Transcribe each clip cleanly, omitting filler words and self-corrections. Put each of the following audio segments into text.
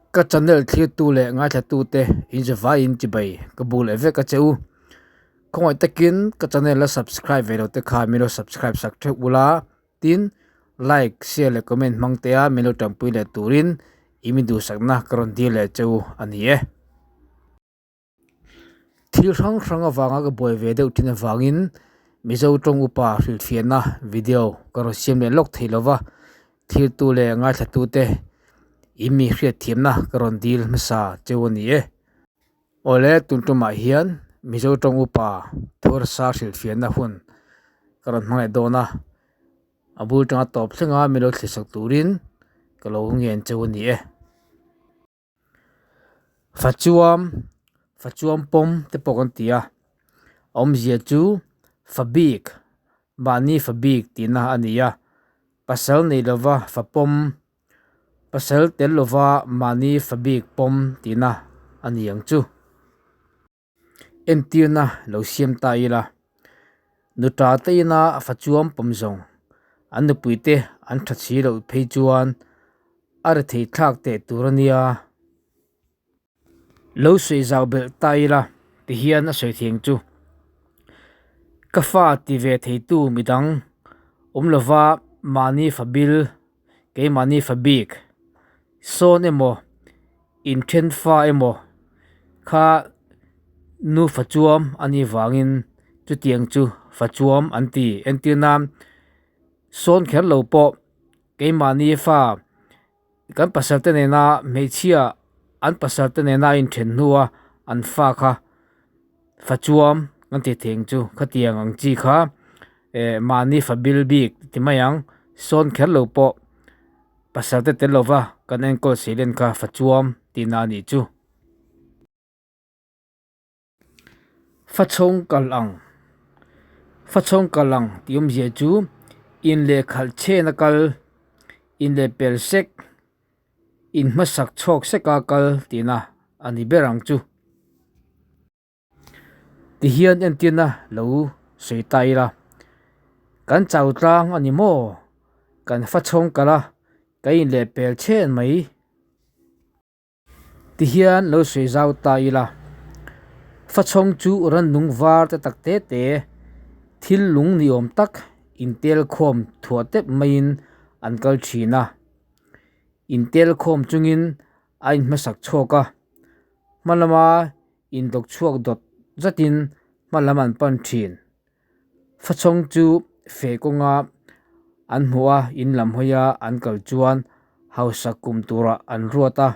Ka channel thlirtu leh ngaithlatute inzavaiin chibai ka bu leh vek a che u. Khawngaih takin ka channel la subscribe ve lo te kha min lo subscribe sak theuh ula, tin like, share leh comment hmang te a min lo tanpui leh turin i mi duhsakna ka rawn dil leh che u a ni e. Thil hrang hrang avanga ka buai ve deuh thin avangin Mizo tawng upa hrilhfiahna video ka rawn siam leh lawk thei lova, thiltu leh ngaithlatute in mi hriatthiamna ka rawn dil hmasa cheu a ni e. Awle tun tumah hian Mizo tawng upa Thursa hrilhfiahna hun ka rawn hmang leh dawn a, a bul tanga tawp thlenga min lo thlisak turin ka lo ngen cheu a ni e. Fachuam fachuam pawm te pawh kan ti a awmzia chu fa bik mahni fa bik tihna a ni a pasal nei lova fa pawm pasal tel lova mahni fa bik pawm tihna a ni ang chu. Entirna lo siam ta ila, nuta te ina fa chuam pawm zawng an nupui te an tha si loh phei chuan a ri thei thlak teh tur a nia. Lo sawi zau belh ta ila tihian a sawi thiang chu. Ka fa ti ve theitu midang awm lova mahni fa bil keimahni fa bik sawn emaw inthen fa emaw kha nu fa chuam a nih vangin chutiang chu fa chuam an ti. Entir nan sawn kher lo pawh keimahni fa kan pasal te nena hmeichhia an pasal te nena inthen hnua an fa kha fa chuam kan tih theih ang chu khatiang ang chi kha eh mahni fa bil bik ti mai ang sawn kher lo pawh pasal te tel lova kan enkawl si len kha fa chuam tihna a nih chu. Fa chhawng kal ang fa chhawng kal ang tih awmzia chu in leh khalh chhen a kal in leh pel sek in hmasak chhawk sek a kal tihna a ni ber ang chu. Tihian entirna lo sawi ta ila, kan chau tlang a ni maw? Kan fa chhawng kalh a, ka inlehpel chhen mai. Tihian lo sawi zau ta ila, fa chhawng chu rannung var te tak te te, thil lung ni awm tak intel khawm thuah tep maiin an kal thin a. Intel khawm chungin a inhmasak chhuak a, hma lama indawk chhuak dawt zatin hma lam an pan thin. Fachhawng chu feh kawnga an hmuh a, in lam hawia an kal chuan hausa kum turah an ruat a,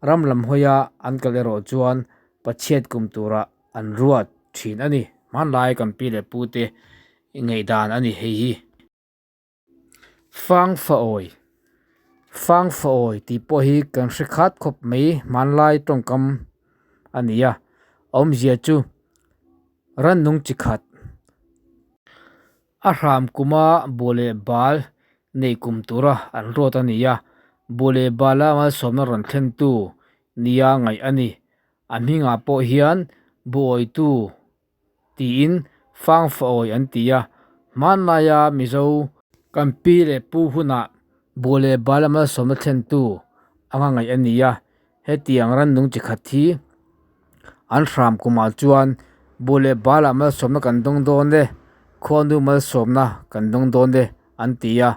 ram lam hawia an kal erawh chuan pachhiat kum turah an ruat thin a ni. Hmanlai kan pi leh pute ngaihdan a ni hei hi. Fang fa awi Fang fa awi tih pawh hi kan hre khat khawp mai hmanlai tawngkam a ni a, awmzia chu rannung chi khat a hram kuma buh leh bal nei kum tura an ruat a ni a, buh leh bala malsawmna rawn thlentu nia ngaih a ni. A hmingah pawh hian buh awitu tiin fang fa awi an ti a, hmanlaia Mizo kan pi leh pu hunah buh leh bal a malsawmna thlentu anga ngaih a ni a, hetiang rannung chi khat hi an hram kumah chuan buh leh balah malsawmna kan dawng dawn e, khuanu malsawmna kan dawng dawn e an ti a,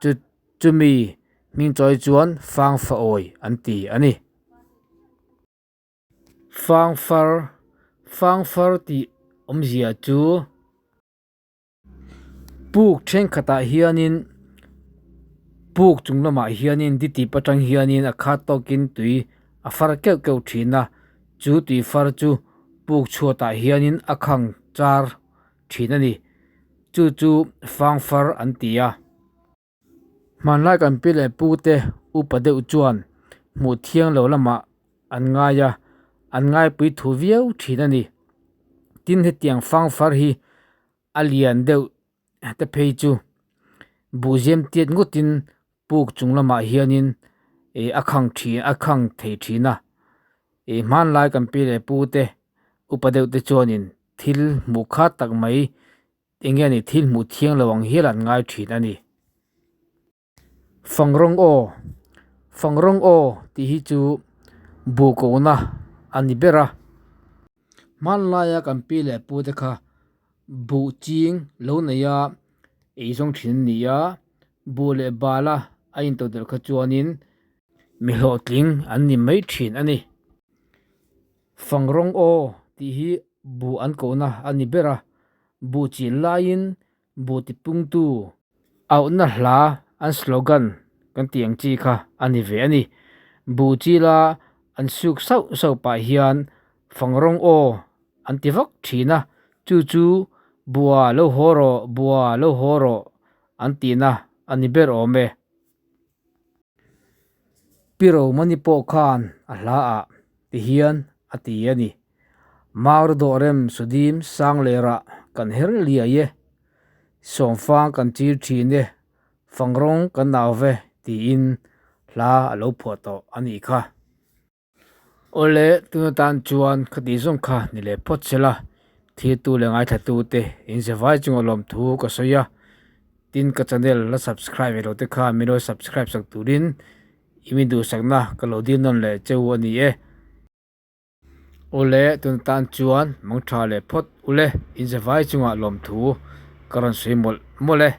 chu chumi hming chawi chuan fang fa awi an ti a ni. Fangfar, Fangfar tih awmzia chu puk thenkhatah hianin puk chung lamah hianin ditip atang hianin a khat tawkin tui a far keuh keuh thin a, chu tui far chu puk chhuatah hianin a khang char thin a ni, chu chu fangfar an ti a. Hmanlai kan pi leh pu te upa deuh chuan hmuh thiang lo lamah an ngai a, an ngaipui thu viau thin a ni. Tin hetiang fang far hi a lian deuh te phei chu buhzem tiat ngawtin puk chung lamah hianin ih a khang thin a khang thei thin a. Ih hmanlai kan pi leh pu te upa deuh te chuanin thil hmuh khat tak mai Eng nge ni thil hmuh thiang lo ang hial an ngai thin a ni. Fangrawng aw, Fangrawng aw tih hi chu. Buh kohna a ni ber a. Hmanlaia kan pi leh pu te kha buh ching lo neia eizawng thin an ni a, buh leh bala a intodelh kha chuanin mi hlawhtling an ni mai thin a ni. Fangrawng aw tih hi buh an kohna a ni ber a, buh chin laiin buh tipungtu auhna hla an slogan kan tih ang chi kha a ni ve a ni. Buh chila an suk sauh sauh pah hian fangrawng aw an ti vak thin a, chu chu bua lo haw rawh, bua lo haw rawh an tihna a ni ber awm e. Pi Romani pawh khan a hla ah ti hian a ti a ni. Maur dawhrem Sudim Sanglerah kan her liai e, Sawmfang kan chir thin e, Fangrawng kan nau ve tiin hla a lo phuah tawh a nih kha. Awle, tuna tan chuan khati zawng kha ni leh phawt sela, thiltu leh ngaithla te in zavai chunga lawmthu ka sawi a, tin ka channel la subscribe ve lo te kha min lo subscribe sak turin i min duhsakna ka lo dil nawn leh cheu a ni e. Awle, tuna tan chuan mangtha leh phawt ule, in zavai chunga lawmthu ka rawn sawi mawlh mawlh e.